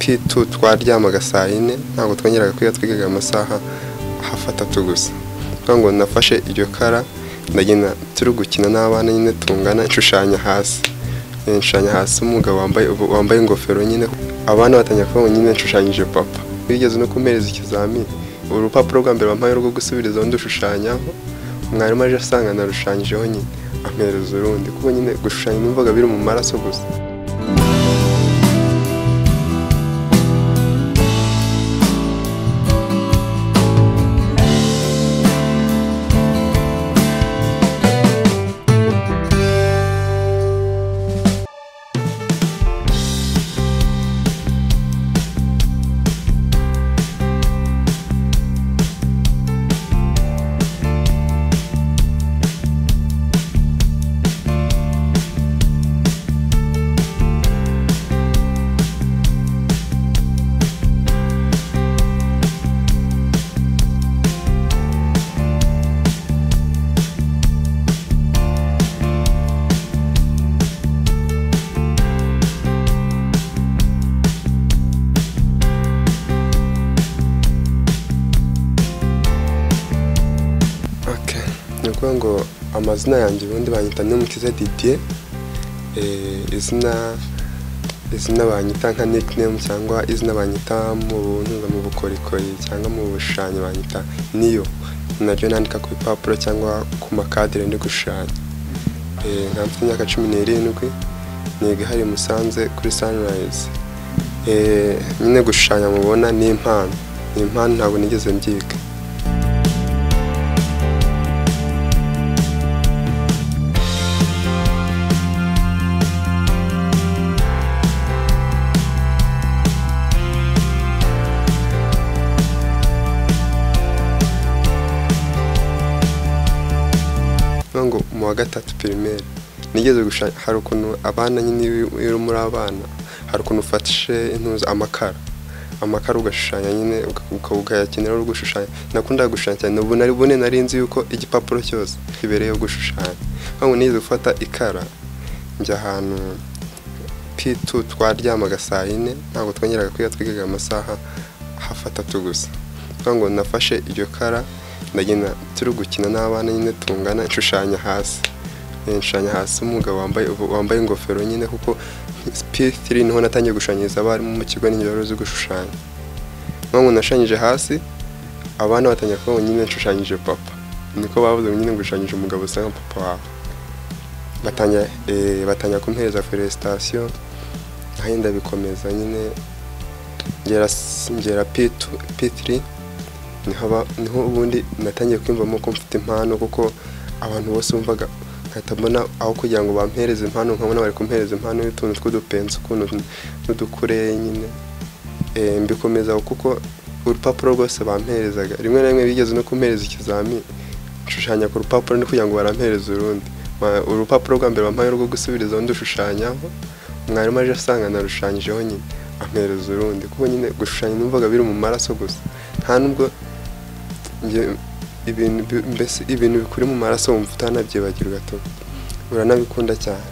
P2 twaryamaga saa 4, ntabwo twongeraga kwiga, twigaga amasaha hafi 3 gusa. Kuvuga ngo nafashe iryo kara ndagenda turi gukina n'abana nyine tungana, nshushanya hasi, nshushanya hasi umugabo wambaye ingofero nyine, abana batangira kuvuga ngo nyine nshushanyije papa. Bigeze no kumpereza ikizamini, urupapuro rwa mbere bampaye rwo gusubirizaho ndushushanyaho, mwarimu aje asanga narushanyijeho nyine ampereza urundi, kuko nyine gushushanya numvaga biri mu maraso gusa. Ngo amazina yanjye ubundi banyita Niyomukiza Didier, izina banyita nka nickname cyangwa izina banyita mu bukorikori cyangwa mu bushushanyo banyita Niyo, naryo nandika ku bipapuro cyangwa ku makadire ndi gushushanya. Nkaba mfite imyaka 17, niga hari Musanze kuri Sunrise. Nyine gushushanya mubona ni impano, ni impano ntabwo nigeze mbyiga. Ngo mu wa 3 primaire nigeze gushushanya, hari ukuntu abana nyine iyo muri abana hari ukuntu ufatishe intuza amakara ugashushanya nyine ukayakenera uri gushushanya. Nakundaga gushushanya cyane, ubu nari bune nari nzi yuko igipapuro cyose kibereye gushushanya. Ngo nigeze gufata ikara njya ahantu P2 twaryamaga saa 4, ntabwo twongeraga kwiga, twigaga amasaha hafi 3 gusa. Ngo nafashe iryo kara ndagenda turi gukina n'abana nyine tungana, nshushanya hasi, nshushanya hasi umugabo wambaye ingofero nyine, kuko P3 niho natangiye gushushanyiriza abarimu mu kigo n'injye wari uzi gushushanya. Ngo nashushanyije hasi, abana batangira kuvuga ngo nyine nshushanyije papa, niko bavuze ngo nyine ngushushanyije umugabo usa nka papa wawe. Batangira kumpereza felicitation, nanjye ndabikomeza nyine ngera P3 niho ubundi natangiye kwiyumvamo ko mfite impano, kuko abantu bose bumvaga nkahita mbona aho kugira ngo bampereze impano nkabona bari kumpereza impano y'utuntu tw'udupenso ukuntu n'udukure nyine. Mbikomeza kuko urupapuro rwose bamperezaga, rimwe na rimwe bigeze no kumpereza ikizamini nshushanya ku rupapuro ni kugira ngo barampereze urundi. Urupapuro rwa mbere bampaye rwo gusubirizaho ndushushanyaho, mwarimu aje asanga narushanyijeho nyine ampereza urundi, kuko nyine gushushanya numvaga biri mu maraso gusa, nta nubwo ibintu mbese ibintu bikuri mu maraso wumva utanabyibagirwa gato, uranabikunda cyane.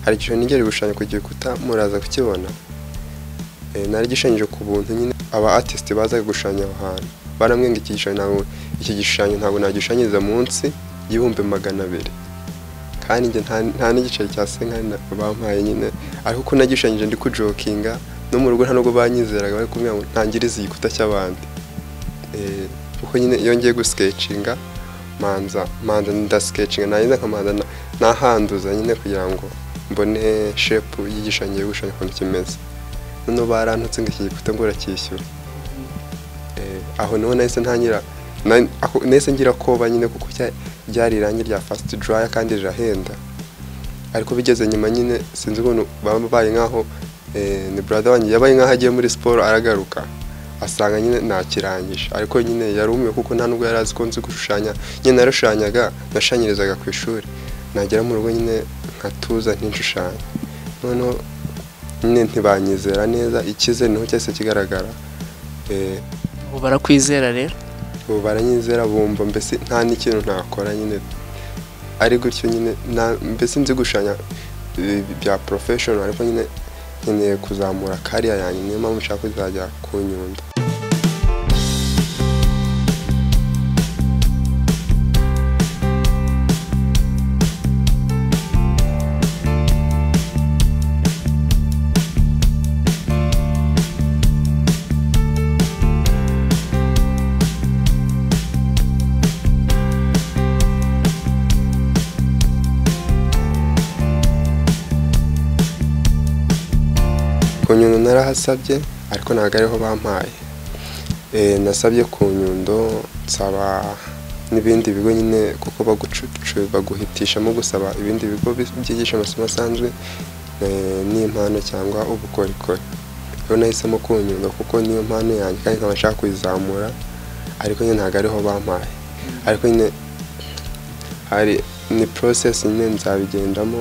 Hari igishushanyo nigeze gushushanya ku gikuta muraza kukibona, nari gishushanyije ku buntu nyine, aba artist bazaga gushushanya aho hantu barambwiye ngo iki gishushanyo ntabwo nagishushanyiriza munsi y'200,000, kandi njye nta n'igiceri cya senkani bampaye nyine, ariko uko nagishushanyije ndi kujokinga no mu rugo nta nubwo banyizeraga, bari kumbwira ngo ntangirize igikuta cy'abandi. Kuko nyine iyo ngiye guskecinga manza ndaskecinga narangiza nkamanza nahanduza nyine kugira ngo mbone shape y'igishushanyo ngiye gushushanya ukuntu kimeze. Noneho barantutse ngo iki gikuta ngo uracyishyura. Aho niho nahise ntangira, nahise ngira koba nyine, kuko ryari irangi rya fast dryer kandi rirahenda. Ariko bigeze nyuma nyine sinzi ukuntu babaye nkaho ni brother wanjye yabaye nkaho agiye muri siporo aragaruka asanga nyine nakirangije, ariko nyine yarumiwe kuko nta nubwo yari azi ko nzi gushushanya. Nyine narashushanyaga, nashanyirizaga ku ishuri, nagera mu rugo nyine nkatuza ntinshushanya. Noneho nyine ntibanyizera neza, icyizere niho cyahise kigaragara. Ubu barakwizera rero? Ubu baranyizera, bumva mbese nta n'ikintu ntakora nyine ari gutyo nyine, mbese nzi gushushanya bya professional, ariko nyine nkeneye kuzamura kariya yanjye, niyo mpamvu nshaka kuzajya ku Nyundo. Ku Nyundo narahasabye ariko ntabwo ariho bampaye. Nasabye ku Nyundo nsaba n'ibindi bigo nyine, kuko baguhitishamo gusaba ibindi bigo byigisha amasomo asanzwe n'impano cyangwa ubukorikori. Rero nahisemo ku Nyundo kuko niyo mpano yanjye kandi nkaba nshaka kuyizamura, ariko nyine ntabwo ariho bampaye. Ariko nyine hari ni process nyine nzabigendamo,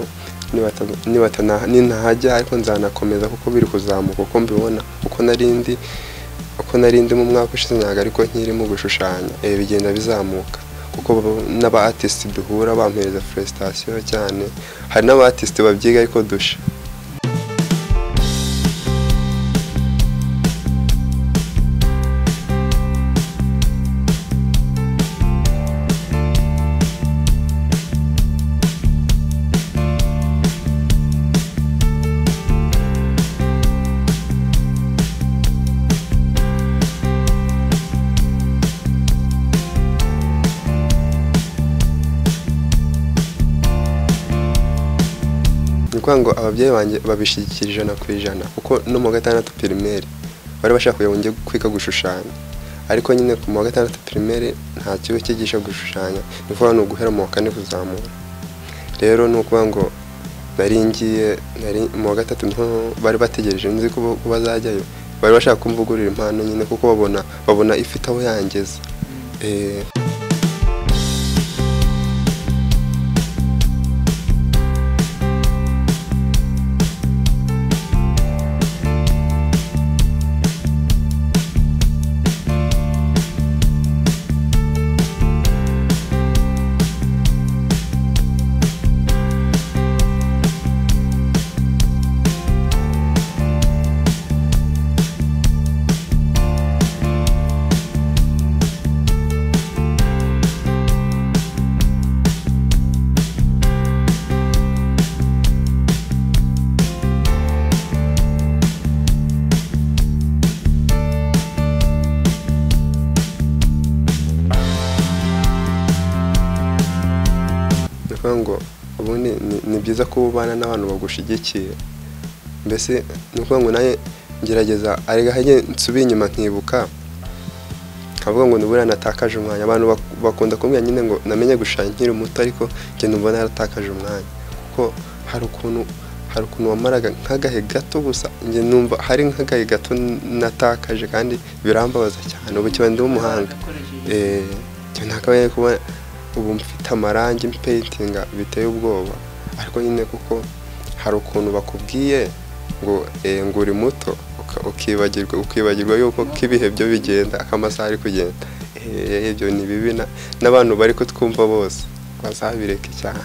nintahajya ariko nzanakomeza kuko biri kuzamuka uko mbibona, uko narindi mu mwaka ushize ntabwo ariko nkirimo gushushanya, bigenda bizamuka kuko n'aba artist duhura bampereza felicitation cyane. Hari n'aba artist babyiga ariko dusha. Ngo ababyeyi banjye babishyigikira 100% kuko no mu wa gatandatu primaire bari bashaka kugira ngo njye kwiga gushushanya, ariko nyine mu wa gatandatu primaire nta kigo cyigisha gushushanya, ni ukuvuga ni uguhera mu wa kane kuzamura. Rero ni ukuvuga ngo nari ngiye mu wa gatatu niho bari bategereje nzi ko bazajyayo, bari bashaka kumvugurura impano nyine kuko babona ifite aho yangeza. Ngo ubundi ni byiza ko ubana n'abantu bagushigikiye, mbese ni ukuvuga ngo naye ngerageza arega nsubiye inyuma nkibuka nkavuga ngo nubura natakaje umwanya. Abantu bakunda kumbwira nyine ngo namenye gushushanya nkiri muto, ariko njye numva naratakaje umwanya kuko hari ukuntu wamaraga nk'agahe gato gusa, njye numva hari nk'agahe gato natakaje kandi birambabaza cyane. Ubu kiba ndi umuhanga, nakabaye kuba ubu mfite amarangi mpaintinga biteye ubwoba, ariko nyine kuko hari ukuntu bakubwiye ngo ngo uri muto ukibagirwa yuko kibihe byo bigenda akamasaha ari kugenda. Ibyo ni bibi n'abantu bari kutwumva bose bazabireke cyane.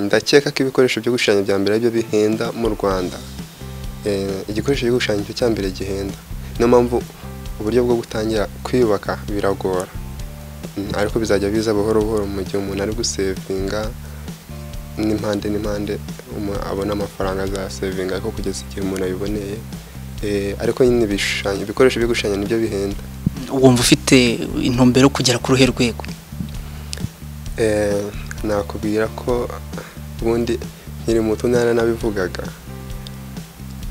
Ndakeka ko ibikoresho byo gushushanya bya mbere byo bihenda mu Rwanda. Igikoresho cyo gushushanya cyo cya mbere gihenda Niyo mpamvu uburyo bwo gutangira kwiyubaka biragora, ariko bizajya biza buhoro buhoro mu gihe umuntu ari gusevinga n'impande n'impande, abona amafaranga azasevinga, ariko kugeza igihe umuntu abiboneye. Ariko nyine ibishushanyo, ibikoresho byo gushushanya nibyo bihenda. Wumva ufite intumbero kugera ku ruhe rwego? Nakubwira ko ubundi nkiri muto naranabivugaga,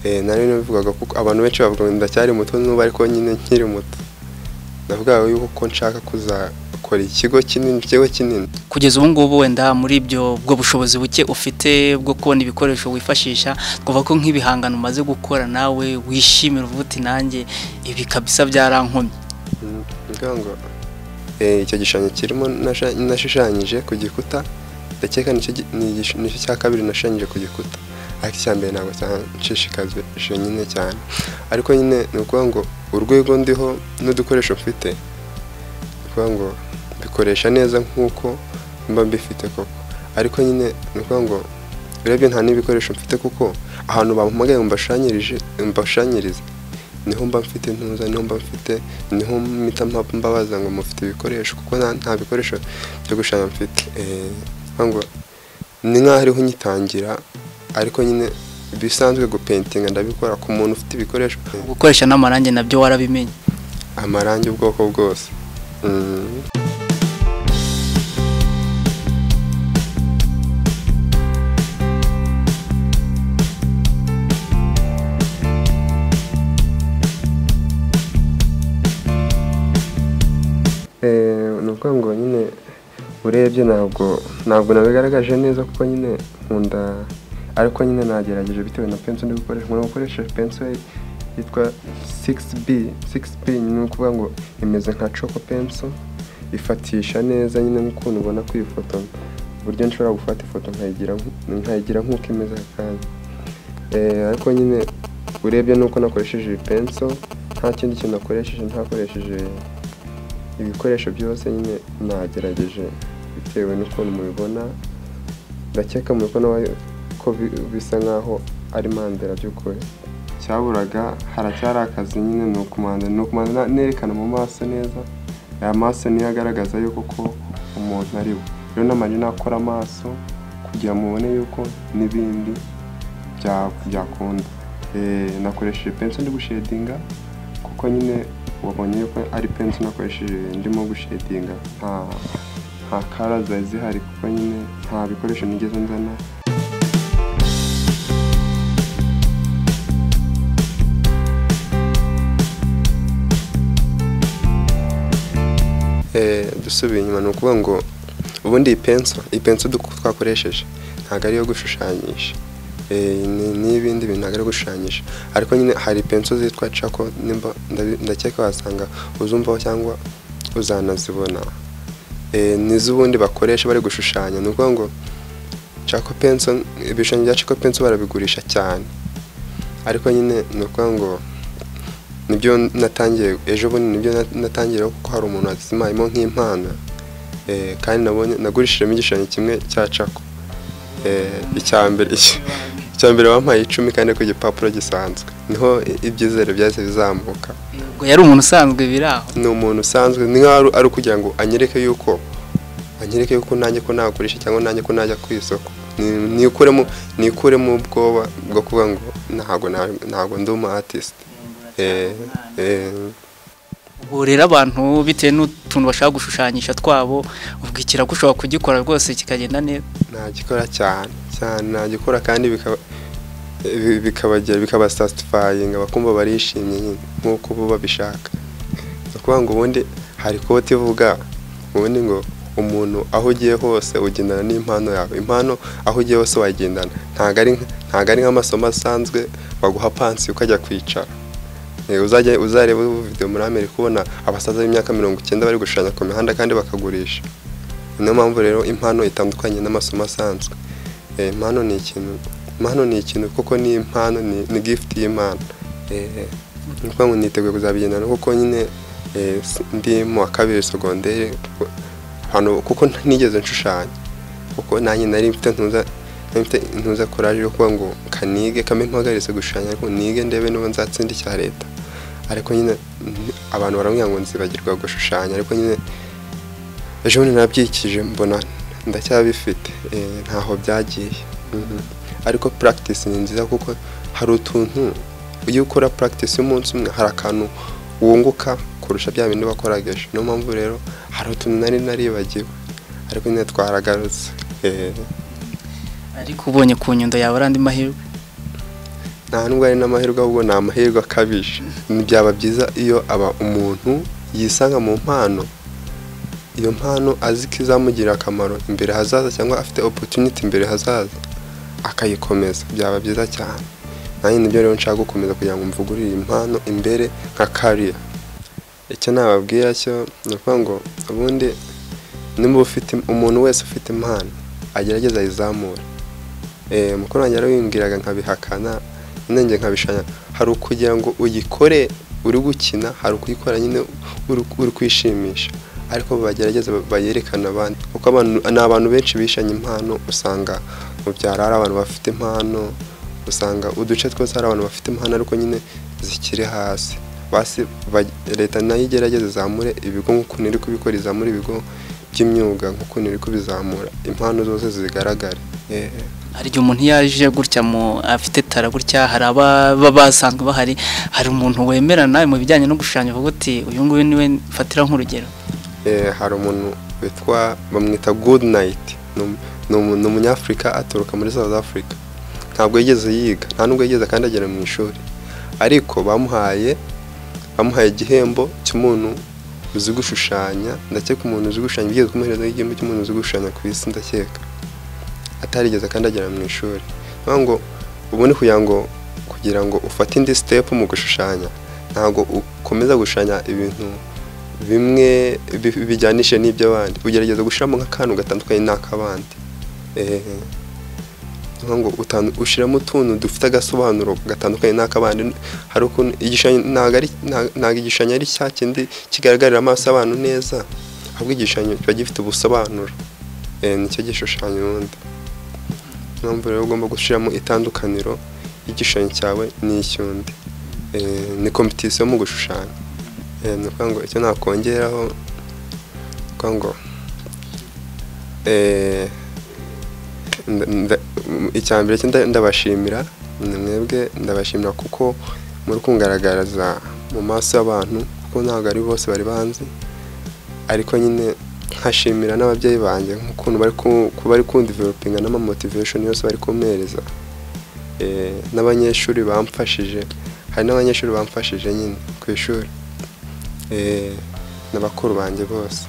naranabivugaga kuko abantu benshi bavuga ngo ndacyari muto n'ubu, ariko nyine nkiri muto navugaga yuko ko nshaka kuzakora ikigo kinini, ikigo kinini. Kugeza ubu ngubu wenda muri ibyo bwo bushobozi buke ufite bwo kubona ibikoresho wifashisha, twavuga ko nk'ibihangano umaze gukora nawe wishimira uvuga uti nanjye ibi kabisa byarankomye. Ngo icyo gishushanyo kirimo nashushanyije ku gikuta, ndakeka nicyo cya kabiri nashushanyije ku gikuta, ariko icya mbere ntabwo cyanshishikaje nyine cyane. Ariko nyine ni ukuvuga ngo urwego ndiho n'udukoresho mfite, ni ukuvuga ngo mbikoresha neza nk'uko mba mbifite koko. Ariko nyine ni ukuvuga ngo urebye nta n'ibikoresho mfite, kuko ahantu bampamagaye ngo mbashushanyirize niho mba mfite intuza, niho mba mfite, niho mpita mbabaza ngo mufite ibikoresho, kuko nta bikoresho byo gushushanya mfite. Ngo ni nk'aho ariho nyitangira, ariko nyine bisanzwe gupentinga ndabikora ku muntu ufite ibikoresho. Gukoresha n'amarangi nabyo warabimenye? Amarangi ubwoko bwose. Ni ukuvuga ngo nyine urebye ntabwo nabigaragaje neza, kuko nyine nkunda, ariko nyine nagerageje bitewe na penso ndi gukoresha. Nkunda gukoresha penso yitwa 6B. 6B ni ukuvuga ngo imeze nka choco penso, ifatisha neza nyine nk'ukuntu ubona ku ifoto, uburyo nshobora gufata ifoto nkayigira nk'uko imeze aka kanya. Ariko nyine urebye nuko nakoresheje iyi penso, nta kindi kintu nakoresheje, ntakoresheje ibikoresho byose, nyine nagerageje bitewe n'ukuntu mubibona. Ndakeka mubibona ko bisa nkaho ari mandela by'ukuri. Cyaburaga haracyari akazi nyine, ni ukumanza nerekana mu maso neza. Aya maso niyo agaragaza yuko ko umuntu ari we. Rero namanje nakora amaso kugira mubone yuko n'ibindi byakunda. Nakoresheje penso ndi gushedinga, kuko nyine wabonye yuko ari penso nakoresheje ndimo gushedinga, nta kara zari zihari, kuko nyine nta bikoresho nigeze nzana. Dusubiye inyuma, ni ukuvuga ngo ubundi iyi penso twakoresheje ntabwo ari iyo gushushanyisha, n'ibindi bintu ntabwo ari gushushanyisha. Ariko nyine hari penso zitwa cako, ndakeka wasanga uzumvaho cyangwa uzanazibona, n'iz'ubundi bakoresha bari gushushanya. Ni ukuvuga ngo cako penso, ibishushanyo bya cako penso barabigurisha cyane, ariko nyine ni ukuvuga ngo nibyo natangiye ejo bundi, nibyo natangiye kuko hari umuntu wazimayemo nk'impano, kandi nabonye nagurishijemo igishushanyo kimwe cya cako. Icya mbere bampaye 10 kandi ku gipapuro gisanzwe, niho ibyizere byahise bizamuka. Ubwo yari umuntu usanzwe biraho? Ni umuntu usanzwe, ni nkaho ari ukugira ngo anyereke yuko nanjye ko nagurisha cyangwa nanjye ko najya ku isoko, nikuremo ubwoba bwo kuvuga ngo ntabwo ndi umu artist. Ubwo rero abantu bitewe n'utuntu bashaka gushushanyisha twabo, ubwo ikirago ushobora kugikora rwose kikagenda neza? Nagikora cyane cyane, nagikora kandi bikaba satisfying, bakumva barishimye nk'uko bo babishaka. Ni ukuvuga ngo ubundi hari quote ivuga ubundi ngo umuntu aho ugiye hose ugendana n'impano yawe, impano aho ugiye hose wayigendana, ntabwo ari nk'amasomo asanzwe baguha pansi ukajya kwicara. Uzareba video muri Amerika ubona abasaza b'imyaka 90 bari gushushanya ku mihanda kandi bakagurisha. Niyo mpamvu rero impano itandukanye n'amasomo asanzwe. Impano ni ikintu kuko ni impano, ni gift y'Imana. Ni ukuvuga ngo niteguye kuzabigendana, kuko nyine ndi mu wa kabiri secondaire hano, kuko nigeze nshushanya, kuko nanjye nari mfite ntuza courage yo kuvuga ngo kanige kame mpagaritse gushushanya, ariko nige ndebe niba nzatsinda icya leta. Ariko nyine abantu barambwira ngo nzibagirwa gushushanya, ariko nyine ejo bundi nabyikije mbona ndacyabifite, ntaho byagiye. Ariko practice ni nziza kuko hari utuntu iyo ukora practice y'umunsi umwe hari akantu wunguka kurusha bya bindi wakoraga ejo. Niyo mpamvu rero hari utuntu nari naribagiwe ariko nyine twaragarutse. Ariko ubonye ku Nyundo yawe ari andi mahirwe? Nta nubwo ari n'amahirwe, ahubwo ni amahirwe akabije. Byaba byiza iyo aba umuntu yisanga mu mpano, iyo mpano azi ko izamugirira akamaro imbere hazaza cyangwa afite opportunity imbere hazaza akayikomeza, byaba byiza cyane. Nanjye nibyo rero nshaka gukomeza kugira ngo mvugurire impano imbere nka career. Icyo nababwira cyo ni ukuvuga ngo ubundi nimba ufite umuntu wese ufite impano agerageza ayizamure. Mukuru wanjye yarabimbwiraga nkabihakana, nanjye nkabishanya. Hari ukugira ngo uyikore uri gukina, hari ukuyikora nyine uri kwishimisha, ariko bagerageza bayerekana abandi, kuko ni abantu benshi bishanye impano. Usanga mu byaro hari abantu bafite impano, usanga uduce twose hari abantu bafite impano ariko nyine zikiri hasi. Basi leta nayo igerageza izamure ibigo nk'ukuntu iri kubikora, izamure ibigo by'imyuga nk'ukuntu iri kubizamura, impano zose zigaragare. Hari igihe umuntu yaje gutya afite tara gutya, hari ababa basanzwe bahari, hari umuntu wemera nawe mu bijyanye no gushushanya uvuga uti uyu nguyu niwe mfatira nk'urugero? Hari umuntu witwa bamwita Good Night, ni umunyafurika aturuka muri South Africa. Ntabwo yigeze yiga, nta nubwo yigeze akandagira mu ishuri, ariko bamuhaye igihembo cy'umuntu uzi gushushanya. Ndakeka umuntu uzi gushushanya bigeze kumuhereza igihembo cy'umuntu uzi gushushanya ku isi, ndakeka atarigeze akandagira mu ishuri. Niyo ngo ubundi kugira ngo ufate indi step mu gushushanya, ntabwo ukomeza gushushanya ibintu bimwe bijyanishe n'iby'abandi, ugerageza gushyiramo nk'akantu gatandukanye n'ak'abandi. Ngo ushyiramo utuntu dufite agasobanuro gatandukanye n'ak'abandi. Hari ukuntu ntabwo igishushanyo ari cya kindi kigaragarira amaso y'abantu neza, ahubwo igishushanyo kiba gifite ubusobanuro, nicyo gishushanyo ubundi. Niyo mpamvu rero ugomba gushyiramo itandukaniro y'igishushanyo cyawe n'icy'undi. Ni competition mu gushushanya. Ni ukuvuga ngo icyo nakongeraho ngo icya mbere ndabashimira ni mwebwe, ndabashimira kuko muri kungaragariza mu maso y'abantu, kuko ntabwo ari bose bari banzi. Ariko nyine nkashimira n'ababyeyi banjye nk'ukuntu bari kundevelopinga n'ama motivation yose bari kumpereza, n'abanyeshuri bamfashije. Hari n'abanyeshuri bamfashije nyine ku ishuri, n'abakuru banjye bose.